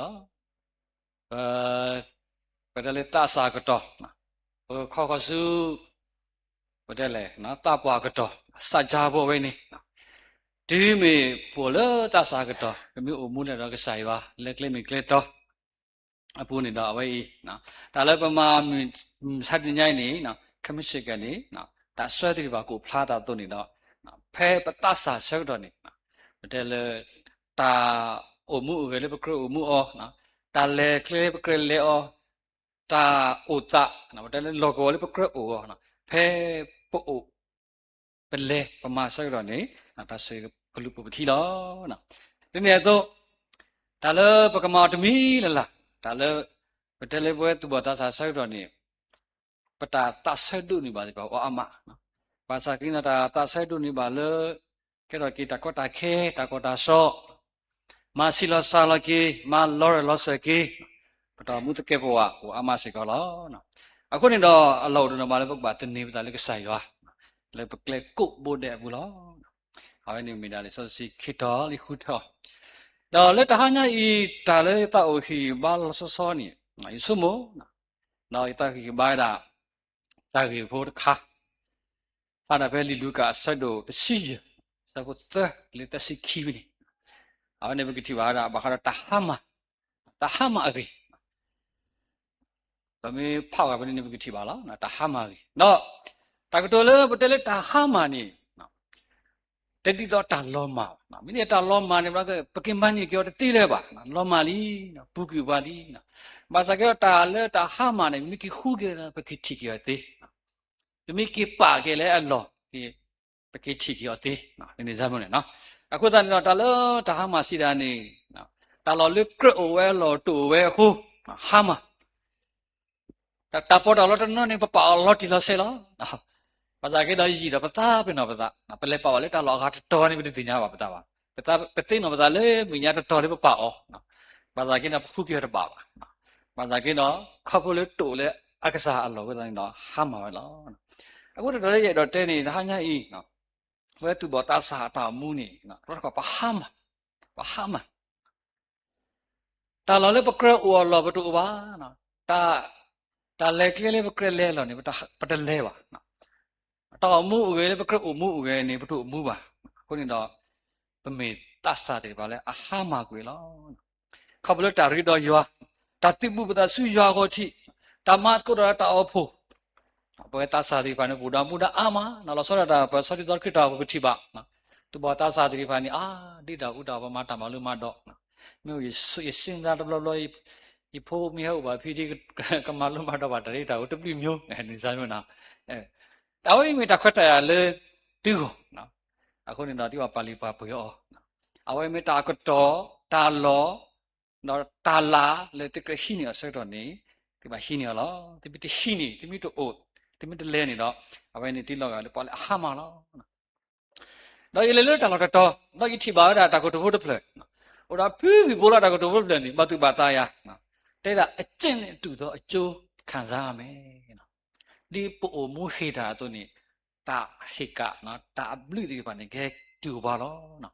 လီၤ. ပ, ပတဲလၢသးစၢ်ကတီၢ်, ပခီဃီၤဆူ ပတဲလဲၣ် သးပှၢ်ကတီၢ် စၢ်ကၠါဖိဝဲန့ၣ်, တုၤမ့ၢ်ပအိၣ်လၢသးစၢ်ကတီၢ် ပမ့ၢ်အိၣ်မူလဲၤဒီးကစၢ်ယွၤ လၢကျဲမ့ၢ်ကျဲတီ အပူၤန့ၣ်ဒီးအဝဲအံၤ, တၢ်လၢပမၤမုာ်ဆါတနံၤညါအံၤန့ၣ် ခဲမုၢ်ဆ့ၣ်ကီးန့ၣ် တၢ်ဆၢသ့ၣ်တဖၣ်ကအိၣ်ဖျါတၢ်အသိးန့ၣ်ဒီး ဖဲပသးစၢ်ဆၢကတီၢ်န့ၣ် ပတဲလၢ တၢ်အိၣ်မူအိၣ်ဂဲၤလၢပကြၢးအိၣ်မူအီၤ, တၢ်လဲၤကျဲလၢပကြၢးလဲၤအီၤ, တၢ်အိၣ်သး ပတဲလၢလီၢ်ကဝီၤလၢပကြၢးအိၣ်အီၤ, ဖဲပအိၣ် ပလဲၤပမၤဆၢကတီၢ်န့ၣ် တၢ်ဆိၣ်ဂ့ၤကလူၤပိာ်ပခံလီၤ. ဒ်န့ၣ်အသိး တၢ်လၢပကမၤအီၤတမံၤလၢ်လၢ်, တၢ်လၢ ပတဲလၢပဝဲသူၣ်ဘီၣ်သးစၢ်ဆၢကတီၢ်န့ၣ် ပတၢ်သးဆၢဒိးန့ၢ်ဘၣ်သ့ၣ်တဖၣ်အိၣ်အါမး, ဘၣ်ဆၣ်က့န့ၣ် တၢ်သးဆၢဒိးန့ၢ်ဘၣ်လၢ ကဲထီၣ်က့ၤတၢ်ကီတၢ်ခဲ တၢ်ကီတၢ်ခဲ မၤဆံးလီၤစှၤလီၤက့ၤ မၤလီၤရၢၢ်လီၤစၢၤက့ၤ ပတၢ်အိၣ်မူသကဲးပဝးအိၣ်အါမးစ့ၢ်ကီးလီၤ. အဃိန့ၣ်ဒီး အလီၢ်အိၣ်တနီၤမးလၢပကဘၣ်သန့ၤပသးလၢကစၢ်ယွၤ လၢပကျဲကိးဘိဒဲးအပူၤလီၤ. အဝဲန့ၣ်မ့ၢ်ဒၣ်လံာ်စီဆှံခံထီၣ်လၢဃုထၢအီၤ, ဒီးလၢတဟါညါအံၤ တၢ်လၢယသးအိၣ်ဟ့ၣ်ဂံၢ်ဘါလီၤဆီဆီန့ၣ် ယဆိကမိၣ် ဒီးယသးဟ့ၣ်ဂံၢ်ဘါဝဲဒၣ် တၢ်ဂ့ၢ်ဖိတခါ ဖျါဒၣ်ဖဲလံာ်လူၤကၣ်အဆၢဒိၣ်တဆံယဲၢ် အဆၢဖိသၢလၢသၢဆံခံဖဲန့ၣ်, အဝဲန့ၣ်ပကထံၣ်ဘၣ်ဝဲဒၣ် ဘၣ်ဃးဒီးတၢ်ဟါမၢ်, တၢ်ဟါမၢ်အဂ့ၢ် ပမ့ၢ်ဖးဝဲဖဲန့ၣ်န့ၣ် ပကထံၣ်ဘၣ်လီၤ တၢ်ဟါမၢ်အဂ့ၢ်, ဒီး တၢ်ကတိၤလၢပတဲလၢတၢ်ဟါမၢ်န့ၣ် တဒ်သိးတၢ်လီၤမၢ်ဘၣ်, မ့ၢ်န့ၢ်တၢ်လီၤမၢ်န့ၣ် ပက့ၤမၤန့ၢ်က့ၤအီၤတသ့လၢၤဘၣ်, လီၤမၢ်လံ, ပူၤကွံာ်ပှၤလံ, ဘၣ်ဆၣ်က့ဒီးတၢ်လၢတၢ်ဟါမၢ်န့ၣ် ပမ့ၢ်က့ၤဃုက့ၤဒီး ပက့ၤထံၣ်က့ၤအီၤသ့, ပမ့ၢ်က့ၤပာ်က့ၤလၢအလီၢ် ပက့ၤထံၣ်က့ၤအီၤသ့, န့ၣ်န့ၣ်န့ၣ်, အဃိသတးန့ၣ်ဒီး တၢ်လၢတၢ်ဟါမၢ်စံးဒၣ်န့ၣ် တၢ်လီၢ်လၢကြၢးအိၣ်ဝဲအလီၢ်တအိၣ်ဝဲအဃိ ဟါမၢ် တၢ်ပီးတၢ်လီတနီၤန့ၣ် ပပာ်အီၤလီၤတံၢ်လီၤဆဲးလီၤ. ဘၣ်ဆၣ်က့ဒီးယံာ်ဒီးပသးပ့ၤနီၣ်ပသး, ပလဲၤပာ်အီၤလၢတၢ်လီၢ်အဂၤတတီၤန့ၣ် ပတသ့ၣ်ညါဘၣ်ပသးဘၣ်. ပသ့ၣ်နီၣ်ပသးလၢမဲာ်ညါတတီၤလၢပပာ်အီၤ, ဘၣ်ဆၣ်က့ဒီးပဃုက့ၤအီၤတဘၣ်ဘၣ်. ဘၣ်ဆၣ်က့ဒီး ခီဖျိလၢတအိၣ်လၢအကစၢ်အလီၢ်အဃိသတးန့ၣ်ဒီး ဟါမၢ်ဝဲလီၤ. အဃိတၢ်လၢယအဲၣ်ဒိးတဲန့ၣ် တဟါညါအံၤ ပဝဲသူၣ်ဘီၣ်သးစၢ်အတၢ်အိၣ်မူန့ၣ် တဘျီတခီၣ်ပဟါမၢ်, ပဟါမၢ် တၢ်လီၢ်လၢပကြၢးအိၣ်အလီၢ်ပတအိၣ်ဘၣ်, တၢ်လဲၤကျဲလၢပကြၢးလဲၤအလီၢ်န့ၣ် ပတလဲၤဘၣ်. တၢ်အိၣ်မူအိၣ်ဂဲၤလၢပကြၢးအိၣ်မူအိၣ်ဂဲၤန့ၣ် ပတအိၣ်မူဘၣ်. အဃိန့ၣ်ဒီး ပမ့ၢ်သးစၢ်သ့ၣ်တဖၣ်လၢအဟါမၢ်ကွံာ်လီၤ. ခီဖျိလၢတၢ်ရ့ဒီးယွၤ, တၢ်သုးဘူးပသးဆူယွၤအဂီၢ်ထံး, တၢ်မၤသကိးဒီးတၢ်အိၣ်ဖှိၣ်, ပဝဲသးစၢ်သ့ၣ်တဖၣ်န့ၣ် ပအိၣ်ဒီးမူဒါအါမး, လီၤဆီဒၣ်တၢ် ပဆၢဒ်သိးခရံာ်တၢ်အိၣ်ဖှိၣ်ပထံၣ်ဘၣ်, သူၣ်ဘီၣ်သးစၢ်သ့ၣ်တဖၣ်န့ၣ် အါဒ့တၢ်အူတၢ် ပမၤတၢ်မၤလိမၤဒိး, မ့ၢ်ယစံးသးတဘျီဘျီ, ယဖိမ့ၢ်ဟဲအိၣ်ဘၣ်ဖဲဒ် ကမၤလိမၤဒိးဘၣ်တၢ်ရ့တၢ်အူတဘျုးမံၤ, န့ၣ်စ့ၢ်မ့ၢ်နီၤ, အဝဲအံၤမ့ၢ်တၢ်ခွဲးတၢ်ယာ်လၢသုဂီၢ်, အဃိန့ၣ်ဒီး သုဘၣ်ပာ်လုၢ်ပာ်ပှ့ၤအီၤ, အဝဲမ့ၢ်တၢ်အကတီၢ်, တၢ်လီၢ်, ဒီးတၢ်လၤလၢသုကြၢးဟံးန့ၢ်အီၤဆၢကတီၢ်န့ၣ်, သုဘၣ်ဟံးန့ၢ်အီၤလီၤ. သုမ့ၢ်တဟံးန့ၢ်, သုမ့ၢ်တအိၣ်, သုမ့ၢ်တလဲၤန့ၣ်ဒီး, အဝဲန့ၣ်သုလီၤဂာ်လၢပှၤလၢအဟါမၢ်လီၤ. ဒီးယလဲၤလၢတၢ်လီၢ်တတီၤ, ဒီးယထံၣ်ဘၣ်ဝဲဒၣ်တၢ်ကတိၤဖိတဖျၢၣ်, အိၣ်ဒီးဖုဂံၢ်ဖိလၢတၢ်ကတိၤဖိတဖျၢၣ်န့ၣ် ဘၣ်သူၣ်ဘၣ်သးယၤ, တဲဒၣ် အကျင့်နဲ့တူသောအကျိုးခံစားရမယ်, ဒ်ပအိၣ်မူဟ့ၣ်တၢ်အသိးန့ၣ်, တၢ်ဟ့ၣ်ကၣ်, တၢ်အဘျုးသ့ၣ်တဖၣ်န့ၣ် ကဟဲတုၤပှၤလီၤ.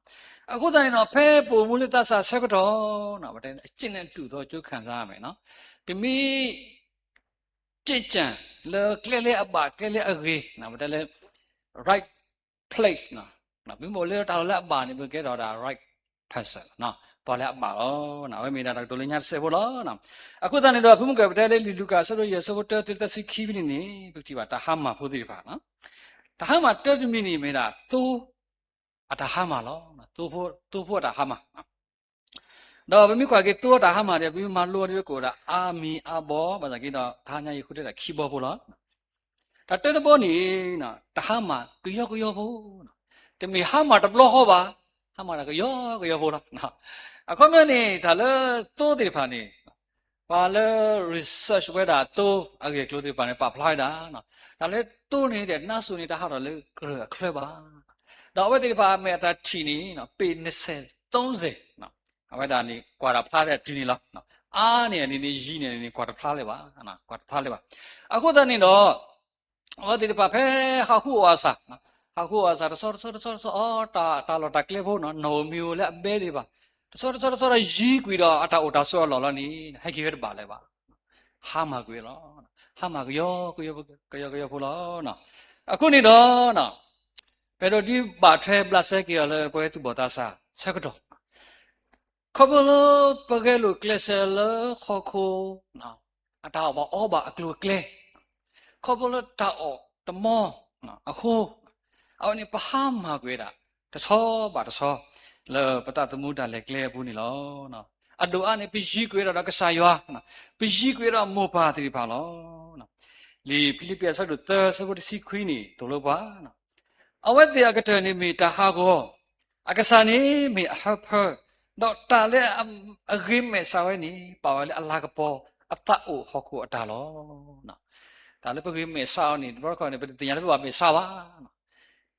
အဃိသတးန့ၣ်ဒီး ဖဲပအိၣ်မူလၢသးစၢ်ဆၢကတီၢ်, ပတဲ အကျင့်နဲ့တူသောအကျိုးခံစားရမယ်, ပမ့ၢ် ကျင့်ကြံ လၢကျဲလၢအဘၣ်ကျဲလၢအဂ့ၤ, ပတဲလၢ right place, ပမ့ၢ်အိၣ်လၢတၢ်လီၢ်လၢအဘၣ်န့ၣ် ပကဲထီၣ်ဒၣ် right person, ပှၤလၢအဘၣ်လီၤ. အဝဲမ့ၢ်ဒၣ်တၢ်ကတိၤလၢညါတစဲးဖိလီၤ. အဃိသတးန့ၣ်ဒီး ဖုမုၢ်ကၢၢ်ပတဲလၢလံာ်လူၤကၣ်အဆၢဒိၣ်ယဲၢ်အဆၢဖိတၢတုၤသၢဆံခံဖဲန့ၣ်န့ၣ် ပကထံၣ်ဘၣ်တၢ်ဟါမၢ်ဖိသ့ၣ်တဖၣ်, တၢ်ဟါမၢ်တၢတမံၤန့ၣ်မ့ၢ်ဒၣ် သိ အတၢ်ဟါမၢ်လီၤ. သိဖိအတၢ်ဟါမၢ် ဒီးပမ့ၢ်ကွၢ်က့ၤသိအတၢ်ဟါမၢ်ဒီး ပမ့ၢ်မၤလိအီၤဒီး ကအိၣ်ဒၣ်အါမံၤအါဘီ, ဘၣ်ဆၣ်က့ဒီး တဟါညါအံၤဃုထၢဒၣ်ခံဘီဖိလီၤ. တၢ်တၢတဘီန့ၣ် တဟါမၢ်ကယီကယီဖိ, တမ့ၢ်ဟါမၢ်တဘျီဃီဘၣ်, ဟါမၢ်တၢ်ကယီကယီဖိလီၤ. အခီပညီန့ၣ် တၢ်လၢသိသ့ၣ်တဖၣ်န့ၣ် ပှၤလၢ research ဝဲဒၣ်သိအဂ့ၢ်အကျိၤသ့ၣ်တဖၣ်န့ၣ် ပာ်ဖျါဝဲဒၣ်, တၢ်လၢသိန့ၣ်ဒီး နါစိၤန့ၣ် တဟးထီၣ်လၢကရၢၢ်အချၢဘၣ်. ဒီးအဝဲသ့ၣ်တဖၣ်အမဲာ်အတၢ်ထံၣ်န့ၣ် ပေၣ်နဆဲး သုံးဆယ်, အဝဲဒၣ်န့ၣ် ကွၢ်တၢ်ဖျါတၢ်တုၤန့ၣ်လီၤ. အါန့ၢ်န့ၣ်န့ၣ် ယံၤန့ၢ်န့ၣ် ကွၢ်တဖျါလၢၤဘၣ်, ကွၢ်တဖျါလၢၤဘၣ်. အဃိသတးန့ၣ်ဒီး အဝဲသ့ၣ်တဖၣ်ဖဲဟးဃုအီၣ်အီၤအဆၣ်, ဟးဃုအီၣ်အီၤအဆၣ် တဆီတဆီတဆီတဆီ အီ တၢ်လီၢ်တၢ်ကျဲဖိနီၤ နီၣ်ဧိၤမံၤဧိၤလၢအဘဲသ့ၣ်တဖၣ်, တဆီတဆီတဆီဒီးယံၤကွံာ်ဒီးအတၢ်အိၣ်တၢ်ဆိးအလီၢ်လီၤန့ၣ် ဟဲက့ၤဝဲတဘၣ်လၢၤဘၣ်. ဟါမၢ်ကွံာ်လီၤ. ဟါမၢ်ကယီကယီဖိလီၤ. အဃိန့ၣ်ဒီး ပအဲၣ်ဒိးဒ်ဘၣ်ထွဲဘျးစဲက့ၤအီၤလၢပဝဲသူၣ်ဘီၣ်သးစၢ်ဆၢကတီၢ် ခီဖျိလၢပဂဲၤလိာ်ကျဲးစၢးလၢဟီၣ်ခိၣ် အတၢ်အီၣ်ဘၣ်အီဘၣ်အကျိၤအကျဲ, ခီဖျိလၢတၢ်အီၣ်တမီအဃိ, အဝဲန့ၣ်ပဟါမၢ်ကွံာ်ဝဲဒၣ် တဆီဘၣ်တဆီ လၢပသးသမူတၢ်လဲၤကျဲအပူၤန့ၣ်လီၤ. အဒိၣ်အါန့ၣ် ပယံၤကွံာ်ဝဲဒၣ်ဒီးကစၢ်ယွၤ, ပယံၤကွံာ်ဝဲဒၣ်မိၢ်ပၢ်သ့ၣ်တဖၣ်လီၤ. လံာ်ဖံလံးပံၤအဆၢဒိၣ်သၢဆၢဖိတဆံခွံန့ၣ် သိၣ်လိပှၤ အဝဲသ့ၣ်အကတၢၢ်န့ၣ်မ့ၢ်တၢ်ဟးဂီၤ, အကစၢ်န့ၣ်မ့ၢ်အဟၢဖၢ, ဒီးတၢ်လၢအဂ့ၤမဲာ်ဆှးဝဲန့ၣ် ပာ်ဝဲလၢအလၤကပီၤ အသးအိၣ်ဟီၣ်ခိၣ်အတၢ်လီၤ. တၢ်လၢပဂ့ၤမဲာ်ဆှးအီၤန့ၣ် တဘျီတခီၣ်န့ၣ် ပတသ့ၣ်ညါလၢပဘၣ်မဲာ်ဆှးဘၣ်.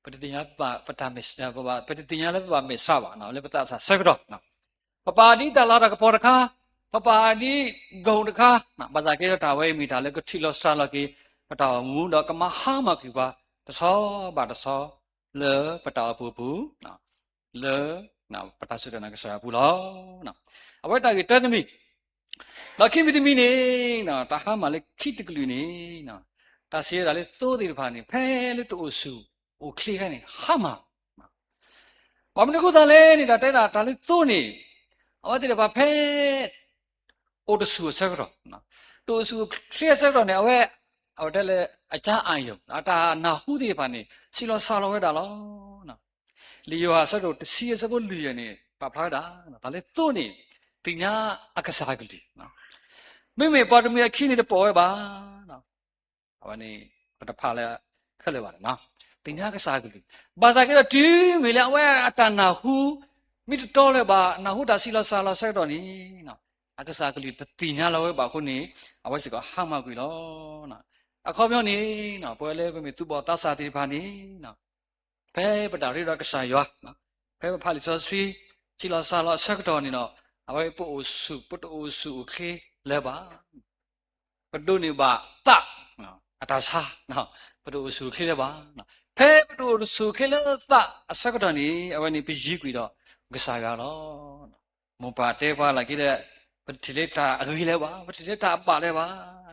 ပတသ့ၣ်ညါလၢပဘၣ်မဲာ်ဆှးဘၣ် လၢပသးစၢ်ဆၢကတီၢ် ပပာ်ဒ်တၢ်လၤတၢ်ကပီၤတခါ, ပပာ်ဒ်ဂီၤတခါ, ဘၣ်ဆၣ်က့ဒီးတၢ်ဝဲအံၤမ့ၢ်တၢ်လၢကထံၣ်လီၤစှၤလီၤက့ၤ ပတၢ်အိၣ်မူဒီးကမၤဟါမၢ်ကွံာ်ပှၤ တဆီဘၣ်တဆီ လၢပတၢ်အိၣ်ဖှိၣ်အပူၤ, လၢပတၢ်စူၢ်တၢ်နာ်ကစၢ်ယွၤအပူၤလီၤ. အဝဲတၢ်ဂ့ၢ်တၢတမံၤ, ဒီးခံမံၤတမံၤန့ၣ် တၢ်ဟါမၢ်လၢခံတကလုာ်န့ၣ် တၢ်စံးဝဲဒၣ်လၢသိသ့ၣ်တဖၣ်န့ၣ် ဖဲလၢတအိၣ်ဆူၣ်အိၣ်ချ့ခဲန့ၣ် ဟါမၢ် ဘၣ်မနုၤအဃိသတးလဲၣ်န့ၣ် တၢ်တဲဒၣ်တၢ်လၢသိန့ၣ် အဝဲသ့ၣ်တဖၣ်ဖဲ အိၣ်တဆူၣ်အဆၢကတီၢ်, တအိၣ်ဆူၣ်အိၣ်ချ့အဆၢကတီၢ်န့ၣ် အဝဲ အဝဲတဲလၢ အကါအယုံ အတၢ်နၢ်ဟူသ့ၣ်တဖၣ်န့ၣ် ဆံးလီၤစှၤလီၤဝဲဒၣ်လီၤ. လံာ်ယိၤဟၣ်အဆၢဒိၣ်တဆံအဆၢဖိလွံၢ်န့ၣ် ပာ်ဖျါဝဲဒၣ် တၢ်လၢသိန့ၣ် သ့ၣ်ညါအကစၢ်အကလုၢ် မ့မ့ၢ်ပှၤတမှံၤအခံန့ၣ်တပိာ်ဝဲဘၣ်. အဝဲန့ၣ် ပတဖးလၢခဲလၢာ်ဘၣ်န့ၣ် သ့ၣ်ညါကစၢ်အကလုၢ်, ဘၣ်ဆၣ်က့ဒီးတုၤမ့ၢ်လၢအဝဲအတၢ်နၢ်ဟူ မ့ၢ်တတီလၢၤဘၣ် နၢ်ဟူတၢ်ဆံးလီၤစှၤလီၤဆၢကတီၢ်န့ၣ် အကစၢ်အကလုၢ်တသ့ၣ်ညါလီၤဝဲဘၣ်အဃိန့ၣ် အဝဲစ့ၢ်ကီးဟါမၢ်ကွံာ်လီၤ. အခီပညီန့ၣ် ပဝဲလၢပမ့ၢ်သူၣ်ဘီၣ်သးစၢ်သ့ၣ်တဖၣ်န့ၣ် ဖဲပတၢ်ရ့ဒီးကစၢ်ယွၤ, ဖဲပဖးလံာ်စီဆှံ ဆံးလီၤစှၤလီၤအဆၢကတီၢ်န့ၣ်ဒီး အဝဲပအိၣ်ဆူၣ် ပတအိၣ်ဆူၣ်အိၣ်ချ့လၢၤဘၣ်. ပဒိးန့ၢ်ဘၣ်သးအတၢ်ဆါ, ပတအိၣ်ဆူၣ်အိၣ်ချ့လၢၤဘၣ်. ဖဲပတအိၣ်ဆူၣ်အိၣ်ချ့လၢသးအဆၢကတီၢ်န့ၣ် အဝဲန့ၣ်ပယံၤကွံာ်ဒီးကစၢ်ယွၤလီၤ. မိၢ်ပၢ်တဲပှၤလၢခံဒီး ပတထံၣ်လၢတၢ်အဂ့ၤလၢၤဘၣ်, ပတထံၣ်လၢတၢ်အဘၣ်လၢၤဘၣ်.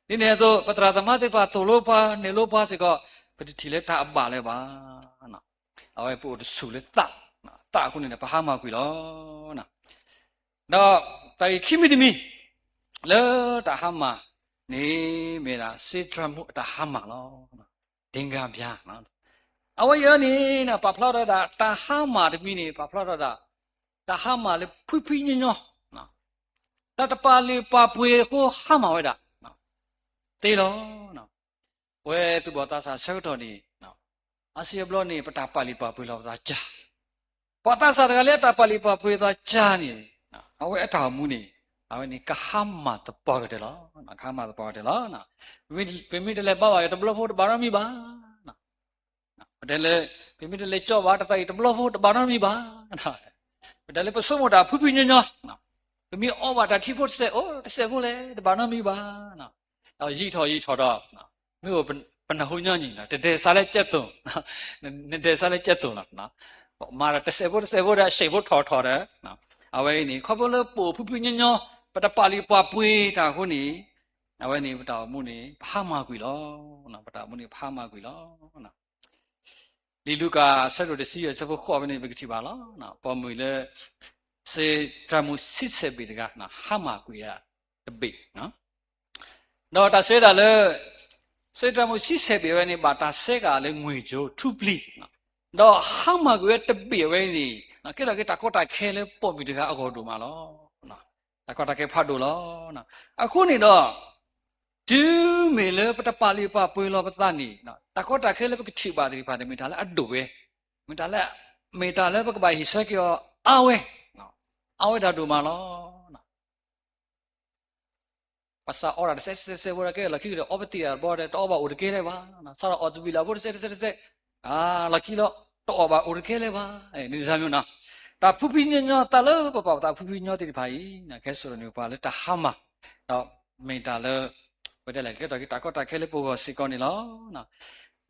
ဒ်န့ၣ်အသိး ပသရၣ်သမါသ့ၣ်တဖၣ်သိၣ်လိပှၤ နဲၣ်လိပှၤစ့ၢ်ကီး ပတထံၣ်လၢတၢ်အဘၣ်လၢၤဘၣ်. အဝဲပအိၣ်တဆူၣ်လၢသး, သးအဃိန့ၣ်ဒီး ပဟါမၢ်ကွံာ်လီၤ. ဒီးတၢ်ဂ့ၢ်ခံမံၤတမံၤ လၢတၢ်ဟါမၢ်န့ၣ် မ့ၢ်ဒၣ်စ့တြၢမူးအတၢ်ဟါမၢ်လီၤ. ဒ့ၣ်ကၣ်ဘၠါ, အဝဲအံၤန့ၣ် ပာ်ဖျါထီၣ်ဝဲဒၣ် တၢ်ဟါမၢ်တမံၤန့ၣ် ပာ်ဖျါထီၣ်ဝဲဒၣ် တၢ်ဟါမၢ်လၢဖှံဖှံညီညီ, တၢ်တပာ်လုၢ်ပာ်ပှ့ၤအဃိဟါမၢ်ဝဲဒၣ် သ့လီၤ. ပဝဲသူၣ်ဘီၣ်သးစၢ်ဆၢကတီၢ်န့ၣ် အါစုအါဘျီန့ၣ် ပတၢ်ပာ်လုၢ်ပာ်ပှ့ၤလီၤပသးစှၤ, ပှၤသးစၢ်တဂၤလၢအတၢ်ပာ်လုၢ်ပာ်ပှ့ၤသးစှၤန့ၣ် အဝဲအတၢ်အိၣ်မူန့ၣ် အဝဲန့ၣ်ကဟါမၢ်သပှၢ်ကတၢၢ်လီၤ. ကဟါမၢ်သပှၢ်ကတၢၢ်လီၤ. ပမ့ၢ်တလဲၤဘါဘၣ်အံၤတဘျီဖိတဘၣ်နီတမံၤဘၣ်. ပတဲလၢ ပမ့ၢ်တလဲၤကၠီဘၣ်တသးအံၤတဘျီဖိတဘၣ်နီတမံၤဘၣ်. ပတဲလၢပဆိကမိၣ်တၢ်ဖှံဖှံညီညီ, ပမ့ၢ်အီဘၣ်တၢ်ထံဖိတစဲး အိၣ်တစဲးဖိလဲၣ် တဘၣ်နီတမံၤဘၣ်. ယံာ်ထီၣ်ယံာ်ထီၣ်ဒီး မ့ၢ်အိၣ်ပနၢ်ဟူညီနုၢ် တဒဲးစးလၢကဲသိး, နဒဲးစးလၢကဲသိးလီၤ. မၤဒီးတစဲးဖိတစဲးဖိဒီး အစဲးဖိထီၣ်ထီၣ်ဒီး အဝဲအံၤန့ၣ် ခီဖျိလၢပအိၣ်ဖှံဖှံညီညီ ပတပာ်လုၢ်ပာ်ပှ့ၤတၢ်အဃိန့ၣ် အဝဲန့ၣ် ပတၢ်အိၣ်မူန့ၣ် ပဟါမၢ်ကွံာ်လီၤ. ပတၢ်အိၣ်မူန့ၣ် ပဟါမၢ်ကွံာ်လီၤ. လံာ်လူၤကၣ်အဆၢဒိၣ်တဆံယဲၢ်အဆၢဖိဃိးဖဲန့ၣ် ပကထံၣ်ဘၣ်လီၤ. ပိာ်မုၣ်လၢ စ့တြၢမူးဆံဆဲးဘ့ၣ်တဂၤ ဟါမၢ်ကွံာ်တဘ့ၣ်, ဒီးတၢ်စံးဝဲဒၣ်လၢ စ့တြၢမူးဆံဆဲးဘ့ၣ်ဝဲန့ၣ် ဘၣ်တၢ်စဲးဃာ်လၢငွေကြိုးထူပျံၤ, ဒီးဟါမၢ်ကွံာ်ဝဲတဘ့ၣ်အဝဲန့ၣ် ကဲထီၣ်က့ၤတၢ်ကီတၢ်ခဲလၢပိာ်မုၣ်တဂၤအဂီၢ်ဒိၣ်မးလီၤ. တၢ်ကီတၢ်ခဲဖးဒိၣ်လီၤ. အဃိန့ၣ်ဒီး တုၤမ့ၢ်လၢပတပာ်လုၢ်ပာ်ပှ့ၤလီၤပသးန့ၣ် တၢ်ကီတၢ်ခဲလၢပကထံၣ်ဘၣ်သ့ၣ်တဖၣ်န့ၣ် မ့ၢ်တၢ်လၢအဒိၣ်ဝဲ, မ့ၢ်တၢ်လၢ မ့ၢ်တၢ်လၢပကဘၣ်ဟ့ၣ်ဆၢက့ၤအီၤအါဝဲ, အါဝဲဒၣ်ဒိၣ်မးလီၤ. ပှၤစးအီတၢ်တစဲးတစဲးတစဲးဖိဒီး ကဲလီၢ်ခံကဒီး အီပသံၣ်တဘျီဒီး တအီဘၣ်အိၣ်တကဲလၢၤဘၣ်, စးထီၣ်အီၣ်သဘံၣ်လၢအဖိတစဲးတစဲးတစဲး, လီၢ်ခံလီၤ တအီၣ်ဘၣ်အိၣ်တကဲလၢၤဘၣ်, န့ၣ်တၢ်မ့ၢ်နီၤ, တၢ်ဖှံဖှံညီညီ တၢ်လၢပပာ်ပသးဖှံဖှံညီသ့ၣ်တဖၣ်အံၤ ကဲစိာ်န့ၢ်ပှၤလၢတၢ်ဟါမၢ်, ဒီးမ့ၢ်တၢ်လၢ ပတဲလဲၣ် ကဲထီၣ်က့ၤတၢ်ကီတၢ်ခဲလၢပဂီၢ်စ့ၢ်ကီးန့ၣ်လီၤ.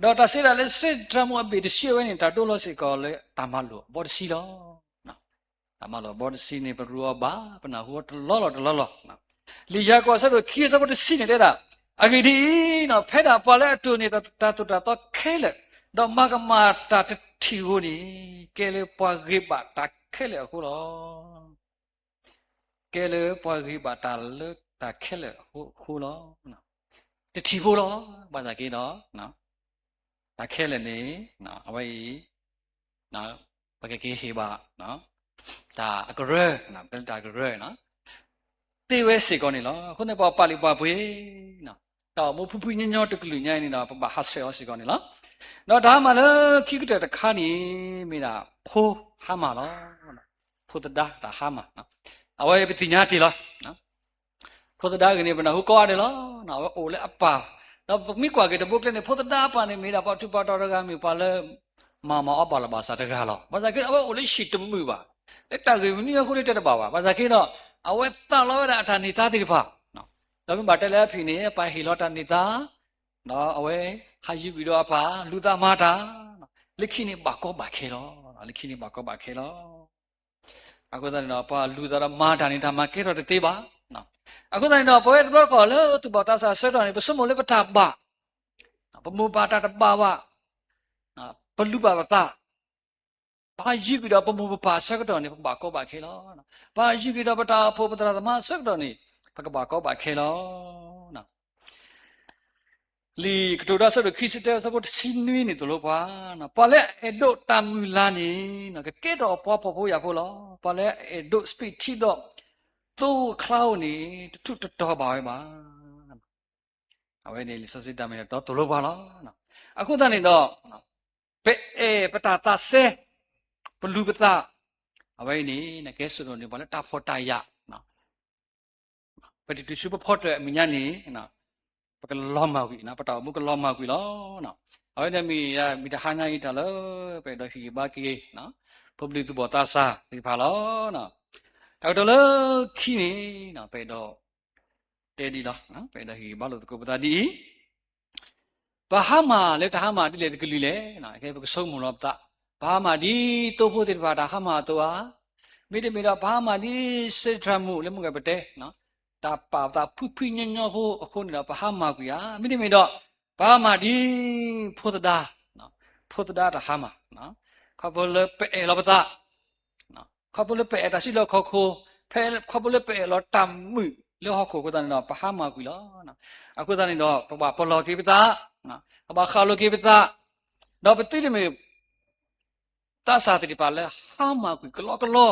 ဒီးတၢ်စံးဒၣ်လၢစ့တြၢမူးအဘ့ၣ်တဆံအဝဲန့ၣ် တၢ်ဒိလီၤစ့ၢ်ကီးလၢတၢ်မၤလိာ်အဘီတဆံလီၤ. တၢ်မၤလိာ်အဘီတဆံန့ၣ် ပရူးအီၤဘၣ်, ပနၢ်ဟူအီၤတလီလီၤတလီလီၤ. လံာ်ယၤကိာ်အဆၢဒိၣ်ခံအဆၢဖိတဆံန့ၣ်တဲဒၣ်, အဂ့ၢ်ဒ်အံၤ, ဖဲဒၣ်ပှၤလၢအတိၢ်န့ၢ်တၢ်သိၣ်တၢ်သီခဲလၢာ်, ဒီးမၤကမၣ်တၢ်တထံၣ်ဧိၤန့ၣ်, ကဲလၢပှၤဂ့ၤဘၣ်တၢ်ခဲလၢာ်အဃိလီၤ. ကဲလၢပှၤဂ့ၤဘၣ်တၢ်လၢတၢ်ခဲလၢာ်အဃိလီၤ. တထံၣ်ဖိလီၤ. ဘၣ်ဆၣ်က့ဒီး တၢ်ခဲလၢာ်န့ၣ် အဝဲအံၤ ပကက့ၤဟ့ၣ်ဘၣ် တၢ်အကရၢ, ပတဲလၢတၢ်ကရၢ သ့ဝဲစ့ၢ်ကီးန့ၣ်လီၤ. အဃိန့ၣ် ပှၤပာ်လုၢ်ပာ်ပှ့ၤ တၢ်အိၣ်မူဖုဖုညီညီတကလုာ်ညါအံၤန့ၣ်ဒီး ပဘၣ်ဟးဆှဲးအီၤစ့ၢ်ကီးန့ၣ်လီၤ. ဒီးတၢ်ဟါမၢ်လၢခံကတၢၢ်တခါန့ၣ် မ့ၢ်ဒၣ်ဖိဟါမၢ်လီၤ. ဖိသဒါတၢ်ဟါမၢ်, အဝဲပသ့ၣ်ညါတ့ၢ်လီၤ. ဖိသဒါအဂ့ၢ်န့ၣ် ပနၢ်ဟူကိးဂၤဒဲးလီၤ. အဝဲအိၣ်လၢအပၢ်, ဒီးပမ့ၢ်ကွၢ်က့ၤတဘိကျဲန့ၣ် ဖိသဒါအပၢ်န့ၣ် မ့ၢ်ဒၣ်ပှၤထူးပှၤတီၤတဂၤ မ့ၢ်ပှၤလၢ မၤမၤအီၣ်ဘၣ်လီၤဘၣ်စးတဂၤလီၤ. ဘၣ်ဆၣ်က့ အဝဲအိၣ်လၢဟံၣ်တမုာ်ဘၣ်, လၢတၢ်ဂ့ၢ်မနုၤအဃိလၢတဲတဘၣ်ဘၣ်. ဘၣ်ဆၣ်က့ဒီး အဝဲသးလီဝဲဒၣ်အတၢ်န့ၢ်သါသ့ၣ်တဖၣ်, ဒီးမ့ၢ်ဘၣ်တဲလၢအဖံးန့ၣ် အပၢ်ဟ့ၣ်လီၤတၢ်န့ၢ်သါ, ဒီးအဝဲဟးယုၢ်ကွံာ်ဒီးအပၢ် လူၤသးမၤတၢ်, လၢခံန့ၣ်ဘၣ်ကီဘၣ်ခဲလီၤ. လၢခံန့ၣ်ဘၣ်ကီဘၣ်ခဲလီၤ. အဃိသတးန့ၣ်ဒီး ပှၤလူၤသးဒီးမၤတၢ်န့ၣ် တၢ်မၤကဲထီၣ်တသ့ဘၣ်. အဃိသတးန့ၣ်ဒီး ပဝဲတဘျီတခီၣ်လၢသူၣ်ဘီၣ်သးစၢ်အဆၢကတီၢ်န့ၣ် ပဆိကမိၣ်လၢပတၢ်ဘၣ်, ပမိၢ်ပၢ်တၢ်တဘၣ်ဘၣ်, ပလူၤဘၣ်ပသး, ပဟးယုၢ်ကွံာ်ဒီးပမိၢ်ပပၢ်အဆၢကတီၢ်န့ၣ် ပကဘၣ်ကီဘၣ်ခဲလီၤ. ပဟးယုၢ်ကွံာ်ဒီးပတၢ်အိၣ်ဖှိၣ်ပသရၣ်သမါအဆၢကတီၢ်န့ၣ် ပကဘၣ်ကီဘၣ်ခဲလီၤ. လံာ်ကတိၤဒၣ်အဆၢဒိၣ်ခံဆံတၢအဆၢဖိတဆံနွံန့ၣ်သိၣ်လိပှၤ, ပှၤလၢအအဲၣ်ဒိးတၢ်မုၢ်လၢ်န့ၣ် ကကဲထီၣ်ပှၤဖှီၣ်ဖိယာ်ဖိလီၤ. ပှၤလၢအအဲၣ်ဒိးစပံးထံဒီး သိအချါဧိၤန့ၣ် တထူးတတီၤဘၣ်ဝဲဘၣ်. အဝဲန့ၣ်လံာ်စီဆှံတၢ်မ့ၢ်တၢ်တီသိၣ်လိပှၤလီၤ. အဃိသတးန့ၣ်ဒီး ပအဲၣ်ပတၢ်သးစဲ ပလူၤပသး, အဝဲအံၤန့ၣ် နကဲစိာ်နီၣ်န့ၢ်ပှၤလၢတၢ်ဖှီၣ်တၢ်ယာ် ပတတုၤဆူပဖီတၢၣ်အမဲာ်ညါန့ၣ် ပကလီၤမၢ်ကွံာ်, ပတၢ်အိၣ်မူကလီၤမၢ်ကွံာ်လီၤ. အဝဲန့ၣ်မ့ၢ် မ့ၢ်တဟါညါအံၤတၢ်လၢ ပအဲၣ်ဒိးဟ့ၣ်ဂံၢ်ဘါက့ၤ ဖိပလံၤသူၣ်ဘီၣ်သးစၢ်သ့ၣ်တဖၣ်လီၤ. တၢ်ကတိၤလၢခံန့ၣ် ပအဲၣ်ဒိး တဲဒ်လီၤ, ပအဲၣ်ဒိးဟ့ၣ်ဂံၢ်ဘါလိာ်သကိးပသးဒ်အံၤ ပဟါမၢ်လၢတၢ်ဟါမၢ်ဒ်လဲၣ်တကလုာ်လဲၣ်, ခဲပကဆိကမိၣ်လီၤပသး, ပဟါမၢ်ဒ်သိဖိသ့ၣ်တဖၣ်တၢ်ဟါမၢ်အသိးဧါ, မ့တမ့ၢ်ဒီးပဟါမၢ်ဒ်စံးထြၢ်မူးလၢမုၢ်ဂီၤပတဲ, တၢ်ပာ်ပသးဖှံဖှံညီညီဖိအဃိန့ၣ်ဒီး ပဟါမၢ်ကွံာ်ဧါ, မ့တမ့ၢ်ဒီး ပဟါမၢ်ဒ်ဖိသဒါ, ဖိသဒါတၢ်ဟါမၢ်, ခီဖျိလၢပအဲၣ်လီၤပသး ခီဖျိလၢပအဲၣ်တၢ်စုလီၢ်ခီၣ်ခိၣ်, ခီဖျိလၢပအဲၣ်လီၤတၢ်မုာ်လၢဟီၣ်ခိၣ်အဃိသတးန့ၣ်ဒီး ပဟါမၢ်ကွံာ်လီၤ. အဃိသတးန့ၣ်ဒီး ပဘၣ်ပလီၢ်က့ၤပသး, ပဘၣ်ဃးလိာ်က့ၤပသး, ဒီးပသုတမ့ၢ် သးစၢ်သ့ၣ်တဖၣ်လၢဟါမၢ်ကွံာ်ကလီ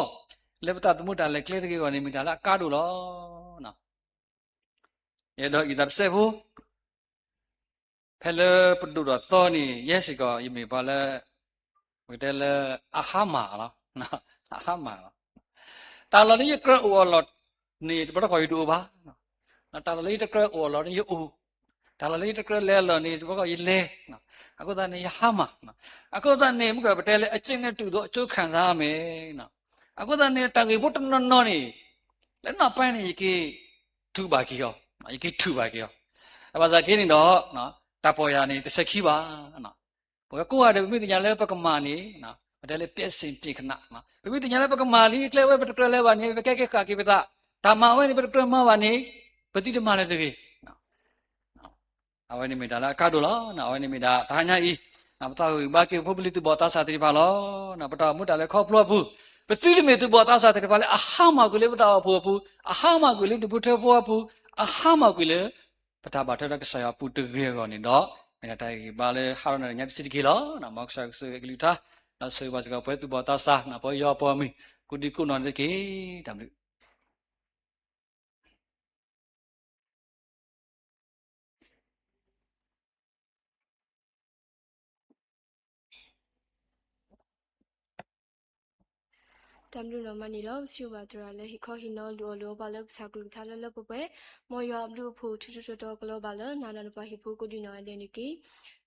ကလီ, လၢပသးသမူတၢ်လဲၤကျဲတဂ့ၤအဂီၢ်န့ၣ် မ့ၢ်တၢ်လၢအကါဒိၣ်လီၤ. ယအဲၣ်ဒိးအုၣ်သးတစဲးဖိ ဖဲလၢပဒိၣ်ထီၣ်သီန့ၣ် ယဲစ့ၢ်ကီး ယမ့ၢ်ပှၤလၢ ပကတဲလၢ အဟါမၢ်လီၤ, အဟါမၢ်လီၤ. တၢ်လီၢ်လၢယကြၢးအိၣ်အလီၢ်န့ၣ် တဘျီတခီၣ်ယတအိၣ်ဘၣ်, တၢ်လီၢ်လၢယတကြၢးအိၣ်အလီၢ်န့ၣ်ယအိၣ်, တၢ်လီၢ်လၢယတကြၢးလဲၤအလီၢ်န့ၣ် တဘျီတခီၣ်ယလဲၤ, အဃိသတးန့ၣ် ယဟါမၢ်, အဃိသတးန့ၣ် မုၢ်ကပတဲလၢ အကျင့်နဲ့တူသော အကျိုးခံစားရမယ်, အဃိသတးန့ၣ် တၢ်ဂ့ၢ်ဖိတနီၤနီၤန့ၣ် လၢနီၢ်ပၢၢ်န့ၣ် ယက့ၤထုးဘၣ်က့ၤအီၤ, ယက့ၤထုးဘၣ်က့ၤအီၤ, ဘၣ်ဆၣ်က့န့ၣ်ဒီး တၢ်ပီၢ်ယၢ်န့ၣ် တဆဲးခံဘၣ်. ပဝဲကိးဂၤဒဲး ပမ့ၢ်သ့ၣ်ညါလၢပကမၣ်န့ၣ် ပတဲလၢ ပျဲစင်ပျဲကနး, ပမ့ၢ်သ့ၣ်ညါလၢပကမၣ်လံ ကျဲဝဲပတကြၢးလဲၤဘၣ်န့ၣ် ပကဲက့ၤဃာ်က့ၤပသး, တၢ်မၤဝဲန့ၣ် ပတကြၢးမၤဘၣ်န့ၣ် ပသုတမၤလၢၤတဂ့ၤ. အဝဲန့ၣ်မ့ၢ်တၢ်လၢအကါဒိၣ်လီၤ. အဝဲန့ၣ်မ့ၢ်ဒၣ်တဟါညါအံၤ ပသးဟ့ၣ်ဂံၢ်ဘါက့ၤ ဖိပလံၤသူၣ်ဘီၣ်သးစၢ်သ့ၣ်တဖၣ်လီၤ. ပတၢ်အိၣ်မူတၢ်လဲၤခီဖျိအပူၤ ပသုတမ့ၢ်သူၣ်ဘီၣ်သးစၢ်သ့ၣ်တဖၣ်လၢအဟါမၢ်ကွံာ်လၢပတၢ်အိၣ်ဖှိၣ်အပူၤ, အဟါမၢ်ကွံာ်လၢဒူၣ်ဖိထၢဖိအပူၤ, အဟါမၢ်ကွံာ်လၢ ပတၢ်ဘၣ်ထွဲဒီးကစၢ်ယွၤအပူၤတဂ့ၤအဂီၢ်န့ၣ်ဒီး မ့ၢ်ဒၣ်တၢ်ဟ့ၣ်ဂံၢ်ဘါလၢဟါလီၤနၤညါတစံးတက့ၢ်လီၤ. မ်ကစၢ်ယွၤကဆိၣ်ဂ့ၤအကလုၢ်ကထါ ဒီးဆိၣ်ဂ့ၤဘၣ်စ့ၢ်ကီးပဝဲသူၣ်ဘီၣ်သးစၢ် ပှၤယွၤအပှၤမုၢ် ကိးဒံကိးနီၢ်န့ၣ်တက့ၢ်. တၢ်ဘျုးတၢ်ဘျုးနီၢ်မးန့ၣ်လီၤ. ပစံးဘျုးဘၣ်သရၣ်လၢဟ့ၣ်ခီဟ့ၣ်နီၤလိၣ်အီၣ်လိၣ်အီပှၤလၢကစၢ်ကလုၢ်ကထါလၢလၢပှဲၤပှဲၤ, မ်ယွၤအဘျုးအဖှိၣ်ထူထူတီတီကလီၤဘၣ်လၢနၤဒီးနပှၤဟံၣ်ဖိကိးဒံနီၢ်ဂၤဒဲးန့ၣ်တက့ၢ်.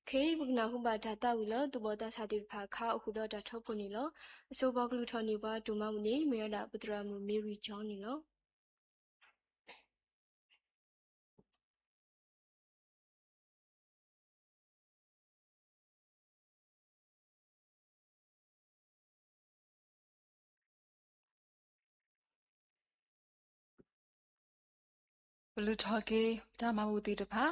ခဲအံၤ ပကနၢ်ဟူဘၣ်တၢ်သးဝံၣ်လၢသူၣ်ဘီၣ်သးစၢ်သ့ၣ်တဖၣ်အခါ အိၣ်ဃုာ်ဒီးတၢ်ထီဘိန့ၣ်လီၤ. အစိပှၤကလုၢ်ထီၣ်န့ၢ်ပှၤအတိၢ်မၤမုၢ်န့ၣ် မ့ၢ်ဝဲဒၣ်ပသရၣ်မုၣ် Mary John န့ၣ်လီၤ. ပလူၤထီၣ်က့ၤ တၢ်မၤဘူၣ်သ့ၣ်တဖၣ်.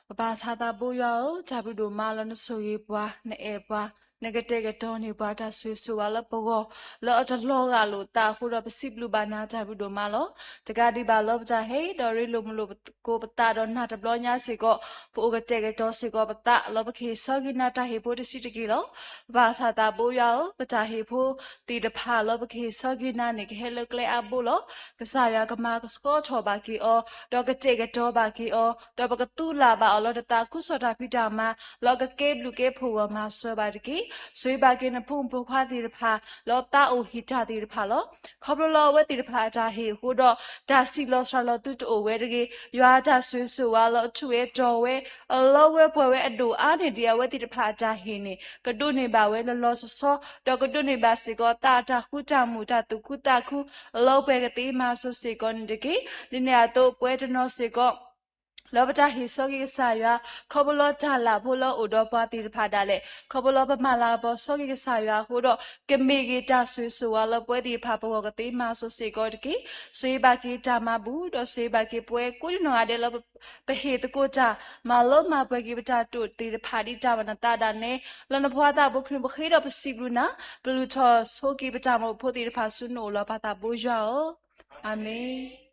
ပပၢ်ဆၣ်သးဘိယွၤဧၢ, တၢ်ဘျုးဒိၣ်မးလၢနဆိၣ်ဂ့ၤပှၤ, နအဲၣ်ပှၤ, နကတဲာ်ကတီၤန့ၢ်ပှၤတၢ်ဆိၣ်ဂ့ၤဆိၣ်ဝါလၢပဂီၢ်, လၢအတလီၤဂာ်လိာ်သးအဃိဒီး ပစံးဘျုးဘၣ်နၤတၢ်ဘျုးဒိၣ်မးလီၤ. တကးဒံးဘၣ်လၢပတၢ်ဟဲဒီးရ့လိာ်မုာ်လိာ်ကိာ်ပသးဒီးနၤတဘျီညါစ့ၢ်ကီး, ပအိၣ်ကတဲာ်ကတီၤစ့ၢ်ကီးပသးလၢပကဟ့ၣ်ဆီဂ့ၤနၤတၢ်ဟ့ၣ်ဖိတဆံးတက့ၢ်လီၤ. ပပၢ်ဆၣ်သးဘိယွၤဧၢ, ပတၢ်ဟ့ၣ်ဖိသ့ၣ်တဖၣ်လၢပကဟ့ၣ်ဆီဂ့ၤနၤန့ၣ် ကဟဲလၢကျဲအါဘိလီၤ. ကစၢ်ယွၤကမၤကဆှီထီၣ်ဘၣ်က့ၤအီၤ, ဒီးကတဲာ်ကတီၤဘၣ်က့ၤအီၤ, ဒီးပကသူလၢ်ဘၣ်အီၤလၢနသးခုကစီၣ်တၢ်ဖံးတၢ်မၤ, လၢအကကဲဘျုးကဲဖှိၣ်ဂီၢ်မၤစၢၤဘၣ်တက့ၢ်. ဆိၣ်ဂ့ၤဘၣ်က့ၤနဖိမုၣ်ဖိခွါသ့ၣ်တဖၣ် လၢသးအိၣ်ဟ့ၣ်တၢ်သ့ၣ်တဖၣ်လီၤ. ခီဖျိလၢအဝဲသ့ၣ်တဖၣ်အတၢ်ဟ့ၣ်အဃိဒီး တၢ်စံးလီၤစှၤလီၤသုတအိၣ်ဝဲတဂ့ၤ. ယွၤအတၢ်ဆိၣ်ဂ့ၤဆိၣ်ဝါလၢအထူးဝဲတီၤဝဲ အလီဝဲပှဲၤဝဲအဒိၣ်အါန့ၢ်ဒံးအဝဲသ့ၣ်တဖၣ်အတၢ်ဟ့ၣ်န့ၣ် ကဒိးန့ၢ်ဘၣ်ဝဲလီၤလီၤဆီဆီ, ဒီးကဒိးန့ၢ်ဘၣ်စ့ၢ်ကီးသးအတၢ်ဃူတၢ်မုာ်တၢ်သူၣ်ခုသးခု လၢပှဲၤကသ့မၤဆိစ့ၢ်ကီးန့ၣ်တက့ၢ်. ဒ်န့ၣ်အသိး ပဝဲတနီၤစ့ၢ်ကီး လၢပတၢ်ဟ့ၣ်ဆီဂ့ၤကစၢ်ယွၤ ခီဖျိလၢတၢ်လၢ်ဖိလၢအအိၣ်ဒီးပှၤသ့ၣ်တဖၣ်ဒၣ်လဲာ် ခီဖျိလၢပမၤလၤကပီၤဆီဂ့ၤကစၢ်ယွၤအဃိဒီး ကမ့ၢ်ဂ့ၤတၢ်ဆိၣ်ဂ့ၤဆိၣ်ဝါလၢပဝဲသ့ၣ်တဖၣ်ပဂီၢ်ကသ့မၤဆိစ့ၢ်ကီးတက့ၢ်. ဆိၣ်ဂ့ၤဘၣ်က့ၤတၢ်မၤဘူၣ် ဒီးဆိၣ်ဂ့ၤဘၣ်က့ၤပဝဲကိးနီၢ်ဂၤဒဲးလၢ ပဟ့ၣ်သကိးတၢ် မၤလၢမၤပှဲၤက့ၤပတၢ်တိာ်သ့ၣ်တဖၣ်ဒ်တၢ်ဘၣ်နသးဒၣ်နဲ လၢနဖိသးဘိခရံာ် ပဃ့ဒီးပစံးဘျုးနၤ ပလူၤထီၣ်ဆိက့ၤပတၢ်မၤဘူၣ်ဖိသ့ၣ်တဖၣ်ဆူနအိၣ်လီၤပၢ်သးဘိယွၤဧၢ. အၤမ့ၣ်.